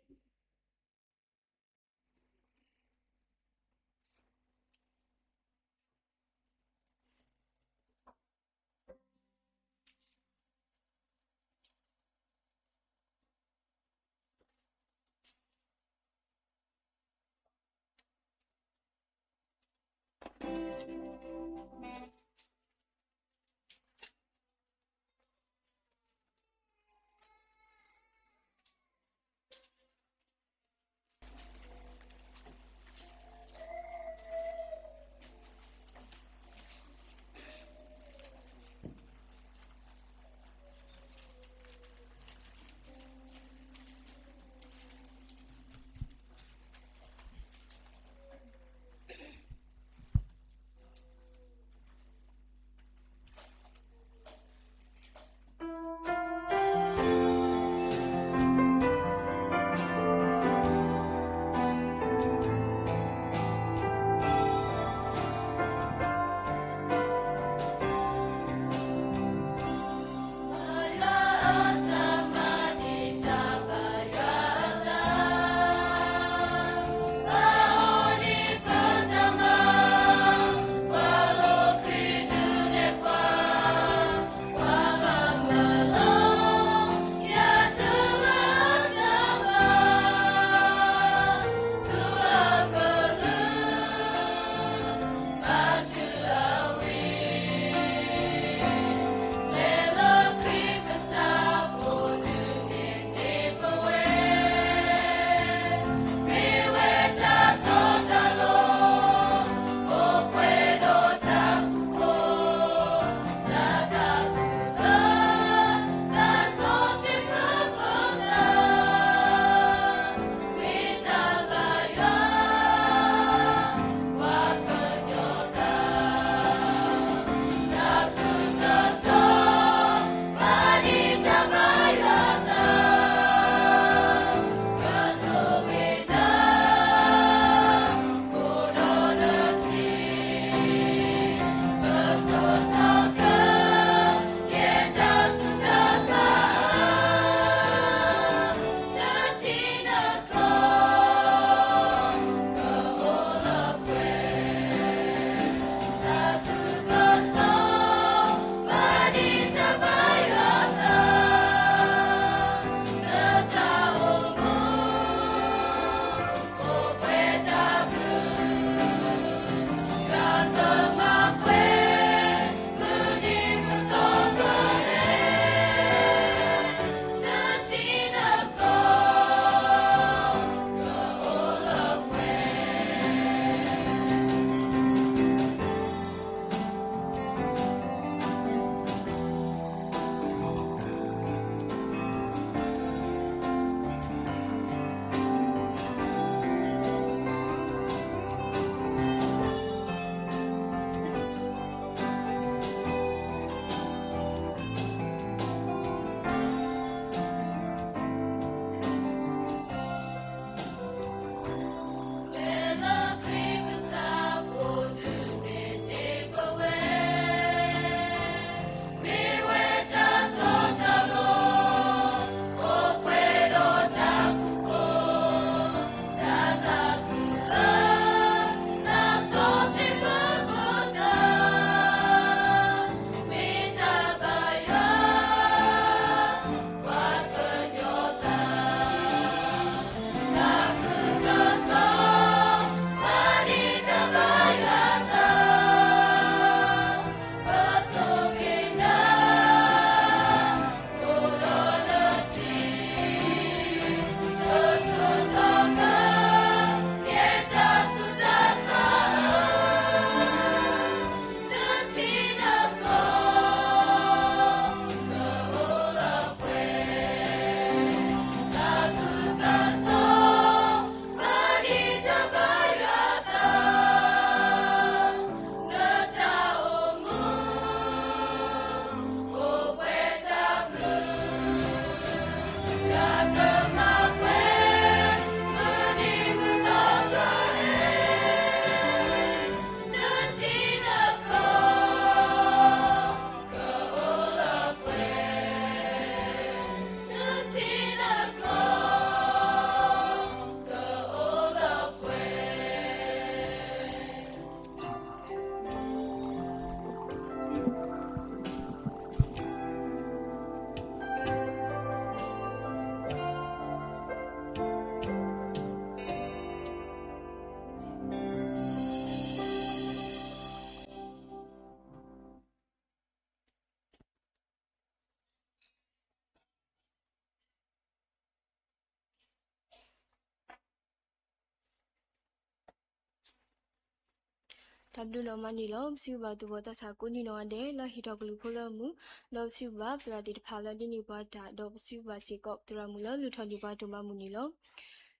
တၢ်ဘျုးဒိၣ်မးန့ၣ်လီၤ. ပစံးဘျုးဘၣ်သူၣ်ဘီၣ်သးစၢ်ကိးဒံနီၢ်ဂၤဒဲး လၢဟ့ၣ်ထီၣ်ကလုၢ်ဖိလၢအမုာ်, ဒီးပစံးဘျုးဘၣ်ပသရၣ်သ့ၣ်တဖၣ်လၢဒိးန့ၢ်ပှၤတၢ်, ဒီးပစံးဘျုးဘၣ်စ့ၢ်ကီးပသရၣ်မုၣ်လၢလုၢ်ထီၣ်န့ၢ်ပှၤတၢ်မၤမုာ်န့ၣ်လီၤ.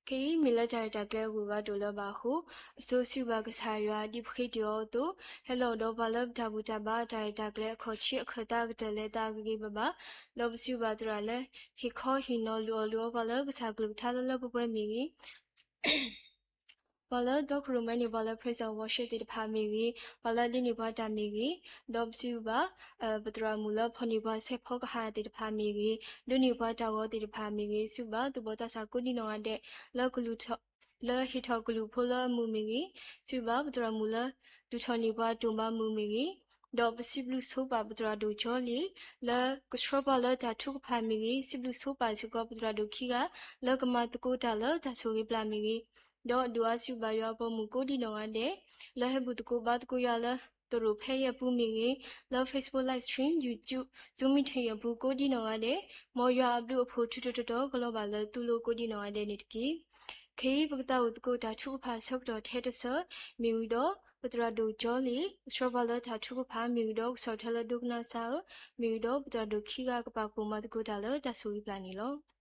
ခဲအံၤမ့ၢ်လၢတၢ်ရဲၣ်တၢ်ကျဲၤအဂုၤအဂၤတအိၣ်လၢၤဘၣ်အဃိ, အစိၤစံးဘျုးဘၣ်ကစၢ်ယွၤ ဒ်ပဃ့တ့ၢ်အီၤအသိး, ဟဲလီၤဒီးပှၤလၢပတၢ်ဘူၣ်တၢ်ဘါ တၢ်ရဲၣ်တၢ်ကျဲၤအခီၣ်ထံးအခၢၣ်သးအကတၢၢ်လၢသးဂ့ၤဂ့ၤဘၣ်ဘၣ်, ဒီးပစံးဘျုးဘၣ်သရၣ်လၢ ဟ့ၣ်ခီဟ့ၣ်နီၤလုၢ်အီၣ်လုၢ်အီပှၤလၢကစၢ်ကလုၢ်ကထါလၢလၢပှဲၤပှဲၤမ့ၢ်ဂ့ၤ ပှၤလၢဒီခိၣ်ရိၣ်မဲန့ၣ် ပှၤလၢ praise and worship သ့ၣ်တဖၣ်မ့ၢ်ဂ့ၤ, ပှၤလၢဒိးန့ၢ်ပှၤတၢ်မ့ၢ်ဂ့ၤ, ဒီးပစံးဘျုးဘၣ် ပသရၣ်မုၣ်လၢဖီၣ်န့ၢ်ပှၤဆဲးဖီကဟၣ်သ့ၣ်တဖၣ်မ့ၢ်ဂ့ၤ, ဒိးန့ၢ်ပှၤတၢ်ဂီၤသ့ၣ်တဖၣ်မ့ၢ်ဂ့ၤ, စံးဘျုးဘၣ်သူၣ်ဘီၣ်သးစၢ်ကိးဒံနီၢ်ဂၤဒဲး လၢကလုၢ်ထီၣ် လၢဟ့ၣ်ထီၣ်ကလုၢ်ဖိလၢအမုာ်မ့ၢ်ဂ့ၤ, စံးဘျုးဘၣ်ပသရၣ်မုၣ်လၢ လုၢ်ထီၣ်န့ၢ်ပှၤတၢ်မၤမုာ်မ့ၢ်ဂ့ၤ, ဒီးပစံးဘျုးဆိပာ်ပသရၣ်ဒိၣ်ကၠီလံၤ လၢကဆှၢပှၤလၢတၢ်ထုကဖၣ်မ့ၢ်ဂ့ၤ, စံးဘျုးဆိပာ်စ့ၢ်ကီးပသရၣ်ဒိၣ်ခံဂၤ လၢကမၤသကိးတၢ်လၢတၢ်ဆိၣ်ဂ့ၤပျၢ်မ့ၢ်ဂ့ၤ, ဒီးဒိၣ်အါစံးဘျုးဘၣ်ယွၤအပှၤမုၣ်ကိးဒံနီၢ်ဂၤဒဲး လၢဟဲဘူၣ်သကိးဘါသကိးယွၤလၢ သရိာ်ဖဲအံၤအပူၤမ့ၢ်ဂ့ၤ, လၢ Facebook Live Stream, YouTube, Zoom Meeting အံၤအပူၤကိးဒံနီၢ်ဂၤဒဲး, မ်ယွၤအဘျုးအဖှိၣ်ထုးထီၣ်ထီထီၣ်ကလီၤဘၣ်လၢသုလိၤကိးဒံနီၢ်ဂၤဒဲးန့ၣ်တက့ၢ်. ခဲအံၤပကသးအိၣ်သကိးတၢ်ထုကဖၣ်ဆၢကတီၢ်ထဲတဆၢ မ့ၢ်ဝံၤဒီး ပသရၣ်ဒိၣ်ကၠီလံၤ ကဆှၢပှၤလၢတၢ်ထုကဖၣ် မ့ၢ်ဝံၤဒီးကဆီၣ်ထွဲလၢဒိကနၣ်စၢ်ဧၢ, မ့ၢ်ဝံၤဒီးပသရၣ်ဒိၣ်ခံဂၤကပာ်ဖှိၣ်မၤသကိးတၢ်လၢတၢ်ဆိၣ်ဂ့ၤပျၢ်န့ၣ်လီၤ.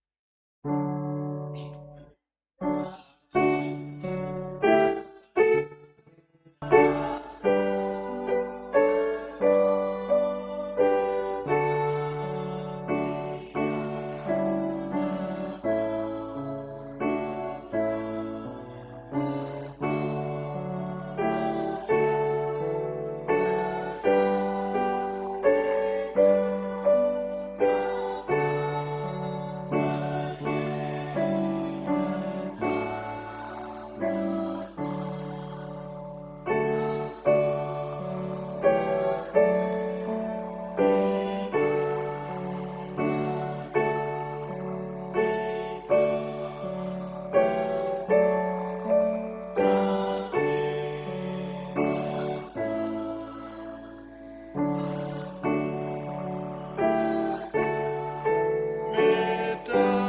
မ့ၢ်တၢ်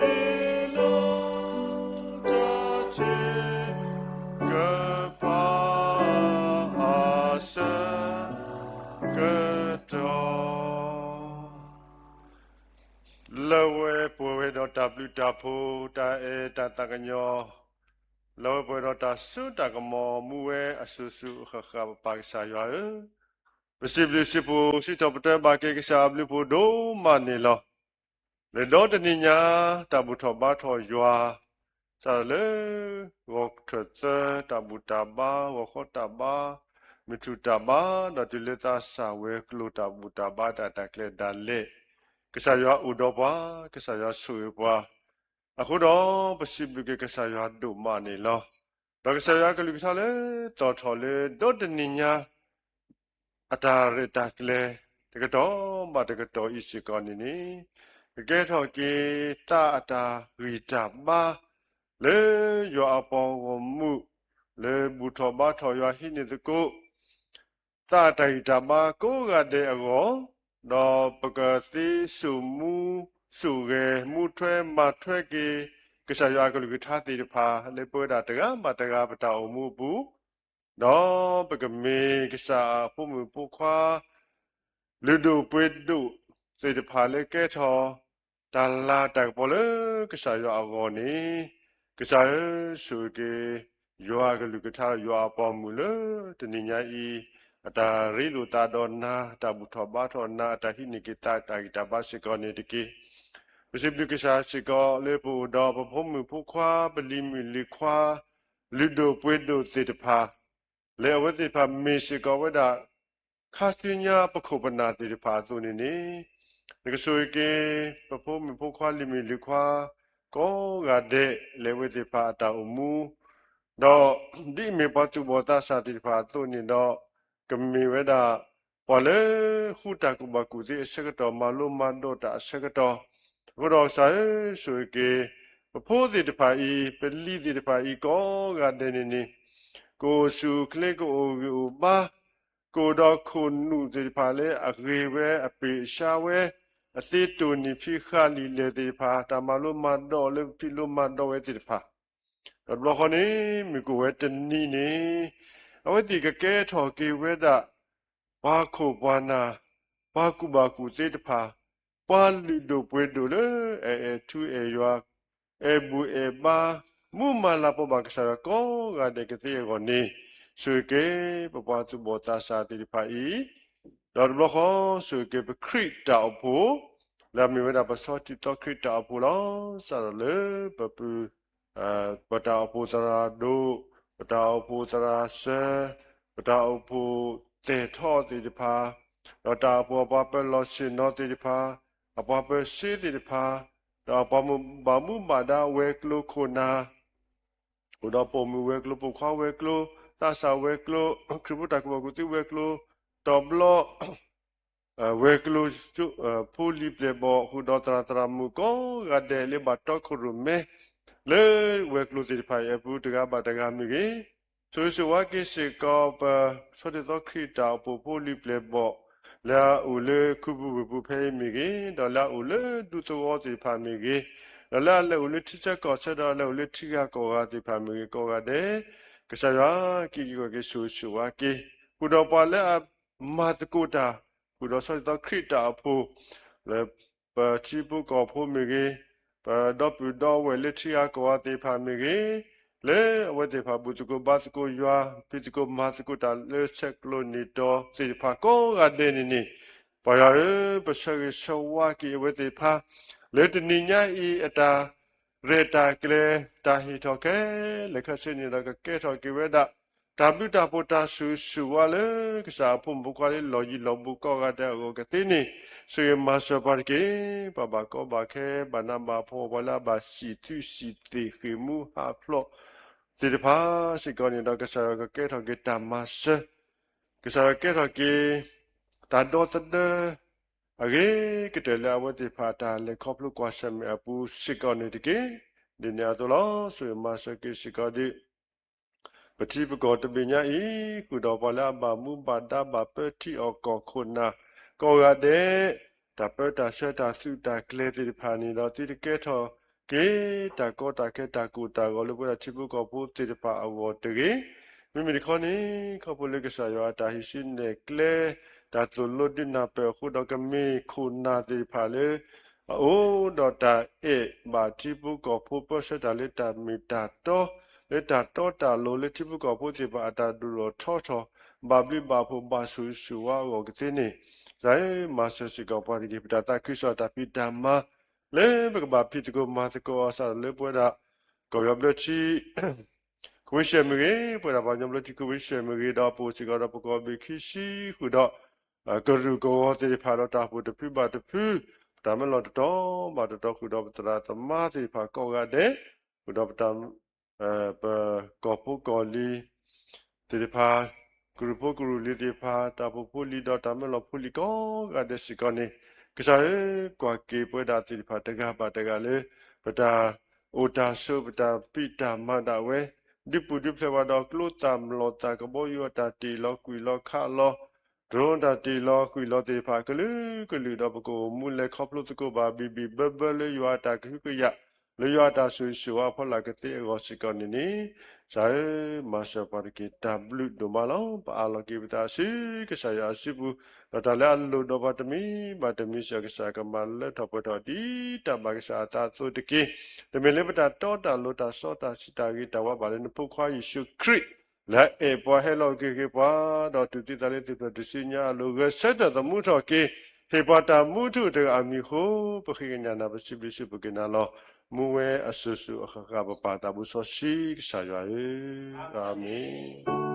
အ့ၣ်လိာ်တၢ်ဆၢကပၤ အဆၢကတီၢ် လၢဝဲပှဲၤဝဲဒီးတၢ်ဘျုးတၢ်ဖှိၣ် တၢ်အဲၣ်တၢ်သးကညီၤ, လၢဝဲပှဲၤဒီးတၢ်စိတၢ်ကမီၤ မူဝဲအစိၤစိၤအဃၣ်ဃၣ် ပပၢ်ကစၢ်ယွၤဧၢ, ပစံးဘျုးစံးဖှိၣ် စံးထီၣ်ပတြၢၤဘၣ်က့ၤကစၢ်အဘျုးဖှိၣ်ဒိၣ်မးန့ၣ်လီၤ. လၢဒီတနံၤညါ တၢ်ဘူၣ်ထီၣ်ဘါထီၣ်ယွၤ စးထီၣ်လၢ ဂီၤခၢၣ်သၢ တၢ်ဘူၣ်တၢ်ဘါ ဂီၤခီတၢ်ဘါ မုၢ်ထူၣ်တၢ်ဘါ ဒီးတုၤလၢသးစၢ်ဝဲၤကျိၤ တၢ်ဘူၣ်တၢ်ဘါတၢ်ရဲၣ်တၢ်ကျဲၤဒၣ်လဲာ်, ကစၢ်ယွၤအိၣ်ဒီးပှၤ, ကစၢ်ယွၤဆိၣ်ဂ့ၤပှၤ, အဃိဒီး ပစံးဘျုးက့ၤကစၢ်ယွၤဒိၣ်မးန့ၣ်လီၤ. ဒီးကစၢ်ယွၤကလုၢ်ကထါလၢ တီၣ်ထီၣ်လၢ ဒီတနံၤညါ အတၢ်ရဲၣ်တၢ်ကျဲၤ တကတီၢ်ဘၣ်တကတီၢ်အံၤစ့ၢ်ကီးန့ၣ်န့ၣ်, ကကဲထီၣ်က့ၤ သးအတၢ်ဂံၢ်တၢ်ဘါ လၢယွၤအပှၤဂီၢ်မုၢ် လၢဘူၣ်ထီၣ်ဘါထီၣ်ယွၤဟံးန့ၢ်သကိး သးအတၢ်ဂံၢ်တၢ်ဘါကိးဂၤဒဲးအဂီၢ်, ဒီးပကသ့စိာ်မူစိာ်ဂဲၤ မူထွဲမၤထွဲက့ၤ ကစၢ်ယွၤအကလုၢ်ကထါသ့ၣ်တဖၣ် လၢပဝဲဒၣ်တဂၤဘၣ်တဂၤပတၢ်အိၣ်မူအပူၤ, ဒီးပကမ့ၢ်ကစၢ်အဖိမုၣ်ဖိခွါ လုၢ်ဒိၣ်ပှ့ၤဒိၣ်သ့ၣ်တဖၣ်လၢကဲထီၣ် တၢ်လၤတၢ်ကပီၤလၢကစၢ်ယွၤအဂီၢ်န့ၣ်, ကစၢ်ဧၢ, ဆိၣ်ဂ့ၤက့ၤ ယွၤအကလုၢ်ကထါ ယွၤအပှၤမုၣ်လၢတနံၤညါအံၤ, အတၢ်ရ့လိာ်သးဒီးနၤ, အတၢ်ဘူၣ်ထီၣ်ဘါထီၣ်နၤ, အတၢ်ဟံးန့ၢ်က့ၤသးတၢ်ဂံၢ်တၢ်ဘါစ့ၢ်ကီးန့ၣ်တက့ၢ်. ပစံးဘျုးကစၢ်စ့ၢ်ကီးလၢပအိၣ်ဒီးပဖိမုၣ်ဖိခွါ ပလံၤမုၣ်လံၤခွါ လုၢ်ဒိၣ်ပှ့ၤဒိၣ်သ့ၣ်တဖၣ် လၢအဝဲသ့ၣ်တဖၣ်မ့ၢ်စ့ၢ်ကီးဝဲဒၣ် ခါဆူညါပခိၣ်ပနၢ်သ့ၣ်တဖၣ်အသိးန့ၣ်န့ၣ်, နကဆိၣ်ဂ့ၤက့ၤ ပဖိမုၣ်ဖိခွါလံၤမုၣ်လံၤခွါ ကိးဂၤဒဲး လၢအဝဲသ့ၣ်တဖၣ်အတၢ်အိၣ်မူ, ဒီးဒ်အမ့ၢ်ပှၤသူၣ်ဘီၣ်သးစၢ်သ့ၣ်တဖၣ်အသိးန့ၣ်ဒီး, ကမ့ၢ်ဝဲဒၣ် ပှၤလၢဃူတၢ်ကူၣ်ဘၣ်ကူၣ်သ့အဆၢကတီၢ် မၤလိမၤဒိးတၢ်အဆၢကတီၢ်, အဃိဒီးကစၢ်ဧၢ, ဆိၣ်ဂ့ၤက့ၤ ပဖိသ့ၣ်တဖၣ်အံၤ ပလံၤသ့ၣ်တဖၣ်အံၤကိးဂၤဒဲးန့ၣ်န့ၣ်, ကအိၣ်ဆူၣ်အိၣ်ချ့ ကအိၣ်ဂံၢ်အိၣ်ဘါ, ကအိၣ်ဒီးခိၣ်နူာ်သ့ၣ်တဖၣ်လၢအဂ့ၤဝဲအပ့ၢ်အဆှါဝဲ, အသ့တိၢ်နီၣ်ဖံးဃာ်လံာ်လဲၢ်သ့ၣ်တဖၣ် တၢ်မၤလိမၤဒိးလၢပဖံးလိမၤဒိးဝဲသ့ၣ်တဖၣ်, ဒီးတဘျီဃီန့ၣ် မုၢ်ကအိၣ်ဝဲတနံၤန့ၣ်, အ အဝဲသ့ၣ်ကကဲထီၣ်က့ၤဝဲဒၣ် ပှၤခိၣ်ပှၤနၢ်, ပှၤကူၣ်ဘၣ်ကူၣ်သ့တဖၣ်, ပှၤလုၢ်ဒိၣ်ပှ့ၤဒိၣ်လၢ အဲၣ်အဲၣ်ထူအဲၣ်ယွၤ, အဲၣ်ဘူၣ်အဲၣ်ဘါ, မူမၤလၤကပီၤဘၣ်ကစၢ်ယွၤကိးဂၤဒဲးကသ့အဂီၢ်န့ၣ်, ဆိၣ်ဂ့ၤက့ၤ ပပှၤသူၣ်ဘီၣ်သးစၢ်သ့ၣ်တဖၣ်အံၤ, ဒီးတဘျီဃီ ဆိၣ်ဂ့ၤက့ၤပခရံာ်တၢ်အိၣ်ဖှိၣ်, လၢအမ့ၢ်ဝဲဒၣ်ပဆီထံသီခရံာ်တၢ်အိၣ်ဖှိၣ်လီၤ. စးထီၣ်လၢပပုၢ် ပတၢ်အိၣ်ဖှိၣ်သရၣ်ဒိၣ်, ပတၢ်အိၣ်ဖှိၣ်သရၣ်စၢၤ, ပတၢ်အိၣ်ဖှိၣ်သဲၣ်ထီၣ်သ့ၣ်တဖၣ်, ဒီးတၢ်အိၣ်ဖှိၣ်အပှၤပၢၤလီၢ်ဆ့ၣ်နီၤသ့ၣ်တဖၣ်, အပှၤပၢၤစ့သ့ၣ်တဖၣ်, ဒီးအပှၤဘၣ်မူဘၣ်ဒါဝဲၤကျိၤခိၣ်နၢ်, ဃုာ်ဒီးပိာ်မုၣ်ဝဲၤကျိၤ, ပိာ်ခွါဝဲၤကျိၤ, သးစၢ်ဝဲၤကျိၤ, ခရံာ်ဖိတၢ်ကူၣ်ဘၣ်ကူၣ်သ့ဝဲၤကျိၤ, တီၤဘျီ ဝဲၤကျိၤ, ဖိလံၤပျဲၢ်ဘီၣ် ဃုာ်ဒီးသရၣ်သရၣ်မုၣ်ကိးဂၤဒဲးလၢဘၣ်တီခိၣ်ရိၣ်မဲ လၢဝဲၤကျိၤသ့ၣ်တဖၣ်အံၤအပူၤ တဂၤဘၣ်တဂၤမ့ၢ်ဂ့ၤ, ဆိၣ်ဂ့ၤဆိၣ်ဝါက့ၤစ့ၢ်ကီးပ ဆီထံသီခရံာ်တၢ်အိၣ်ဖှိၣ်ဖိလံၤပျဲၢ်ဘီၣ် လၢအအိၣ်လၢခူပူၤဝ့ၢ်ပူၤဖဲအံၤမ့ၢ်ဂ့ၤ, ဒီးလၢအအိၣ်လၢဒူသဝီသ့ၣ်တဖၣ်မ့ၢ်ဂ့ၤ, ဒီးလၢအလဲၤအိၣ်လၢထံဆၢကီၢ်ဆၢ ဒီးအလဲၤအိၣ်လၢထံဂၤကီၢ်ဂၤသ့ၣ်တဖၣ်မ့ၢ်ဂ့ၤ ကိးဂၤဒဲး, ကစၢ်ယွၤက့ၤက့ၤကွၢ်က့ၤဆိၣ်ဂ့ၤဆိၣ်ဝါက့ၤ, ဃုာ်ဒီးပှၤလၢအမၤသကိးတၢ် ဃုာ်ဒီးဆီထံသီခရံာ်တၢ်အိၣ်ဖှိၣ် လၢပထံဖိကီၢ်ဖိမ့ၢ်ဂ့ၤ, ပဒီပုၢ်ဒီဝဲၢ်လၢထံဂၤကီၢ်ဂၤသ့ၣ်တဖၣ်မ့ၢ်ဂ့ၤ, လၢအဝဲသ့ၣ်တဖၣ်ဘူၣ်သကိးဘါသကိးယွၤ, ဖံးသကိးမၤသကိးတၢ်လၢဆဲးကျိးနံၤတီၤသ့ၣ်တဖၣ်ကိးဂၤဒဲးန့ၣ်န့ၣ်, ပၢ်ယွၤဧၢ, ပဆၢဂ့ၤဆၢဝါက့ၤအဝဲသ့ၣ်တဖၣ် လၢတနံၤညါအံၤအတၢ် ရဲၣ်တၢ်ကျဲၤ တၢ်ဟ့ၣ်ထီၣ်ခဲလၢာ်ခဲဆ့န့ၣ်ဒီး ကကဲထီၣ်က့ၤဝဲဒၣ် တၢ်ဘျုးတၢ်ဖှိၣ်တၢ်ဆိၣ်ဂ့ၤဆိၣ်ဝါလၢ ကစၢ်အဖိမုၣ်ဖိခွါလၢလီၢ်ယံၤလီၢ်ဘူးကိးဂၤဒဲးအဂီၢ်ကသ့န့ၣ်, ဆိၣ်ဂ့ၤမၤစၢၤပှၤတက့ၢ်. ပှၤဘၣ်ကီဘၣ်ခဲ ဘၣ်နးဘၣ်ဖှီၣ် ပှၤလၢအဘၣ်စံၣ်သုးစံၣ်သ့ၣ်ဃ့ၢ်မူဟးဖျိးသ့ၣ်တဖၣ်စ့ၢ်ကီးန့ၣ်ဒီး ကစၢ်ယွၤကကဲထီၣ်က့ၤတၢ်မၤစၢၤ, ကစၢ်ယွၤကဲထီၣ်က့ၤ တၢ်ဒီသဒၢ အဂ့ၤကတၢၢ်လၢအဝဲသ့ၣ်တဖၣ်တၢ်လဲၤခီဖျိကွၢ်ဆၢၣ်မဲာ်အပူၤစ့ၢ်ကီးန့ၣ်တက့ၢ်. ဒ်န့ၣ်အသိးလီၤ. ဆိၣ်ဂ့ၤမၤစၢၤက့ၤစ့ၢ်ကီးဒ် ပထံပကီၢ်တဘ့ၣ်ညါအံၤ ဃုာ်ဒီးပှၤလၢအဘၣ်မူဘၣ်ဒါဘၣ်ပၢထံအီၣ်ကီၢ်ခိၣ်နၢ် ကိးဂၤဒဲး တၢ်ပၢတၢ်ဆှၢတၢ်သုးတၢ်ကျဲၤသ့ၣ်တဖၣ်န့ၣ်ဒီး သုတကဲထီၣ်က့ၤ တၢ်ကီတၢ်ခဲတၢ်ကိၢ်တၢ်ဂီၤလၢပဝဲဒၣ်ထံဖိကီၢ်ဖိသ့ၣ်တဖၣ်အဂီၢ်တဂ့ၤ. မ့မ့ၢ်တခီန့ၣ် ခီဖျိလၢကစၢ်ယွၤအတၢ်ဟံးစုနဲၣ်ကျဲ တၢ်သိၣ်လိဒုးနၢ်ပၢၢ်အဃိဒီး ကမ့ၢ်ခိၣ်နၢ်သ့ၣ်တဖၣ်လၢ အအိၣ်ဒီးတၢ်အဲၣ်ဘၣ်ထံဖိကီၢ်ဖိ ပၢဆှၢတၢ်လၢတၢ်မ့ၢ်တၢ်တီ လၢတၢ်တီတၢ်လိၤလၢထံဖိကီၢ်ဖိသ့ၣ်တဖၣ်အတၢ်ဒိၣ်ထီၣ်ထီထီၣ် ဘၣ်ဘျုးဘၣ်ဖှိၣ်ဘၣ်ဆိၣ်ဂ့ၤဆိၣ်ဝါအဂီၢ်ကသ့န့ၣ်, ကစၢ်ဧၢ, မၤစၢၤစ့ၢ်ကီးပှၤတက့ၢ်. ပတၢ်သးခုကစီၣ်တၢ်ဖံးတၢ်မၤ လၢပကဘၣ်ဖံးသကိးမၤသကိးအီၤစးထီၣ်လၢပဝဲဒၣ် ကီၢ်ပယီၤဘျၢထံ ကဝ့ၢ်ရှဲၣ်မ့ၢ်ဂ့ၤ, ပဝဲဒၣ်ပှၤကညီဘျၢထံကဝ့ၢ်ရှဲၣ်မ့ၢ်ဂ့ၤ, ဒီးပအိၣ်စ့ၢ်ကီးဒီးပကီၢ်ဘ့ၣ်ခံဆံဃုာ်ဒီး ကရူၢ်ကဝီၤသ့ၣ်တဖၣ်ဒီးတၢ်အိၣ်ဖှိၣ်တဖုဘၣ်တဖု, ပတၢ်မၢလီၤတတီၤဘၣ်တတီၤဃုာ်ဒီး ပသရၣ်သမါသ့ၣ်တဖၣ်ကိးဂၤဒဲး, ဃုာ်ဒီးပတၢ် ပကီၢ်ဖိကီၢ်လံၤသ့ၣ်တဖၣ်, ကရူၢ်ဖိကရူၢ်လံၤသ့ၣ်တဖၣ်, တၢ်အိၣ်ဖှိၣ်ဖိလံၤဒီးတၢ်မၢလီၤဖိလံၤကိးဂၤဒဲးစ့ၢ်ကီးန့ၣ်, ကစၢ်ဧၢ, ကွၢ်က့ၤပဝဲဒၣ်သ့ၣ်တဖၣ်တဂၤဘၣ်တဂၤလၢ ပတၢ်အိၣ်တၢ်ဆိး ပတၢ်ဖံးတၢ်မၤဒၣ်ဝဲ, ဒုးပူၤဒုးဖျဲးဝဲဒီးကျိသၣ်မျိာ်သၣ် ကဘီယူၤအတၢ်တ့ၢ်လီၤကွံာ်လီၤခးလီၤ တြီတၢ်တ့ၢ်လီၤကွံာ်လီၤသ့ၣ်တဖၣ် ကလုာ်ကလုာ်ဒီး ပကအိၣ်မူလဲၤခီဖျိသကိးဘၣ်ဘံၣ်ဘံၣ်ဘၢဘၢလၢယွၤအတၢ်ကဟုကယာ်, လၢယွၤအတၢ်ဆိၣ်ဂ့ၤဆိၣ်ဝါအဖီလာ်ကသ့အဂီၢ်စ့ၢ်ကီးန့ၣ်န့ၣ်, ကစၢ်ဧၢ, မၤစၢၤပှၤတက့ၢ်. တၢ်ဘျုးဒိၣ်မးလီၤ. ပအးလီၤက့ၤပသးဆူကစၢ်ယွၤအစုပူၤ, ဒီးတၢ်လၢအလိၣ်ဒီးပှၤတမံၤဘၣ်တမံၤစ့ၢ်ကီး ကစၢ်ကမၤလၢထီၣ်ပှဲၤထီၣ်ဒ်တၢ်ဘၣ်ကစၢ်အသးအသိးတက့ၢ်. တမ့ၢ်လၢပတၢ်တီတၢ်လိၤတၢ်စီတၢ်ဆှံတၢ်ဂ့ၤတၢ်ဝါဘၣ်လၢနဖိခွါယ့ၣ်ၡူးခရံာ် လၢအအဲၣ်ပှၤဟဲလီၤက့ၤက့ၤပှၤ, ဒီးတူၢ်သံသးလၢသ့ၣ်ဖျၢၣ်တစုညါအလိၤ ဂဲၤဆၢထၢၣ်သမူထီၣ်က့ၤ, ဟ့ၣ်ပှၤတၢ်မူထူၣ်တဂၤအမံၤအဃိ, ပဃ့ကညးနၤ ပစံးဘျုးစံးဖှိၣ်က့ၤနၤလီၤ. မူဝဲအစိၤစိၤအဃၣ်ဃၣ် ပပၢ်သးဘိစီဆှံကစၢ်ယွၤဧၢ, အၤမ့ၣ်.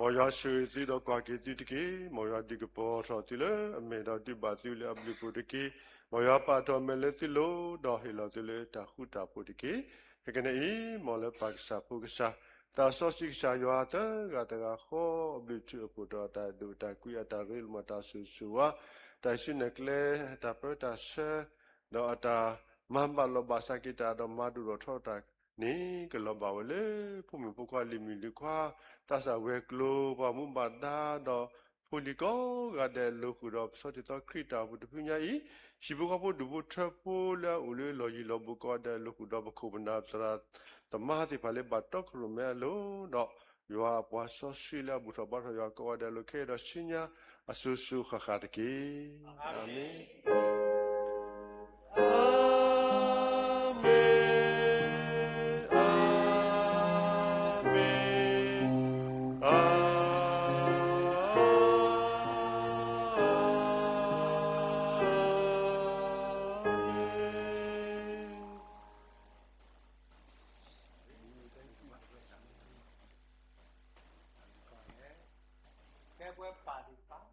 မ်ယွၤဆိၣ်ဂ့ၤသုဒီးကွၢ်က့ၤသုတက့ၢ်. မ်ယွၤဒုးကပီၤထီၣ်သုလၢအမဲာ်ဒီးဒုးဘၣ်သုလၢအဘျုးအဖှိၣ်တက့ၢ်. မ်ယွၤပာ်ထီၣ်အမဲာ်လၢသုလိၤ ဒီးဟ့ၣ်လီၤသုလၢတၢ်ဃူတၢ်ဖိးတက့ၢ်. ခဲကနံၣ်အံၤ မ်လၢပၢ်ကစၢ်ဖိကစၢ် တၢ်စီဆှံကစၢ်ယွၤတဂၤတဂၤဃီ အဘျုးအဖှိၣ်ဒီးတၢ်အဲၣ်တၢ်ကွံ အတၢ်ရ့လိာ်မၤတၢ်ဆိၣ်ဂ့ၤဆိၣ်ဝါ, တၢ်စံၣ်စိၤတဲစိၤ, တၢ်ပၢတၢ်ဆှၢ, ဒီးအတၢ်မၤဘၣ်လီၤဘၣ်စးက့ၤတၢ် ဒီးမၤဒိၣ်ထီၣ်ထီထီၣ်တၢ်န့ၣ် ကလီၤဘၣ်ဝဲလၢ ဖိမုၣ်ဖိခွါ လံၤမုၣ်လံၤခွါ, သးစၢ်ဝဲၤကျိၤ, ပှၤမူဘၣ်ဒါ, ဒီးဖိလံၤကိးဂၤဒဲး လိာ်ဃုာ်ဒီးပစီတံၢ်သီခရံာ်တၢ်အိၣ်ဖှိၣ်တဖုညါအံၤ, ဟံၣ်ဖိဃီဖိဒူၣ်ဖိထၢဖိလၢအအိၣ်လၢလီၢ်ယံၤလီၢ်ဘူးကိးဂၤဒဲး လိာ်ဃုာ်ဒီးပခိၣ်ပနၢ်သရၣ်သမါသ့ၣ်တဖၣ်လၢဘၣ်တီခိၣ်ရိၣ်မဲအလိၤ, ဒီးယွၤအပှၤစီဆှံလၢအဘူၣ်ထီၣ်ဘါထီၣ်ယွၤကိးဂၤဒဲးအလိၤခဲအံၤဒီးဆူညါအစိၤစိၤဃၣ်ဃၣ်တက့ၢ်. အၤမ့ၣ်. အၤမ့ၣ်, အၤမ့ၣ်, အၤမ့ၣ်. ဖဲပှၤပာ်ဒံးပာ်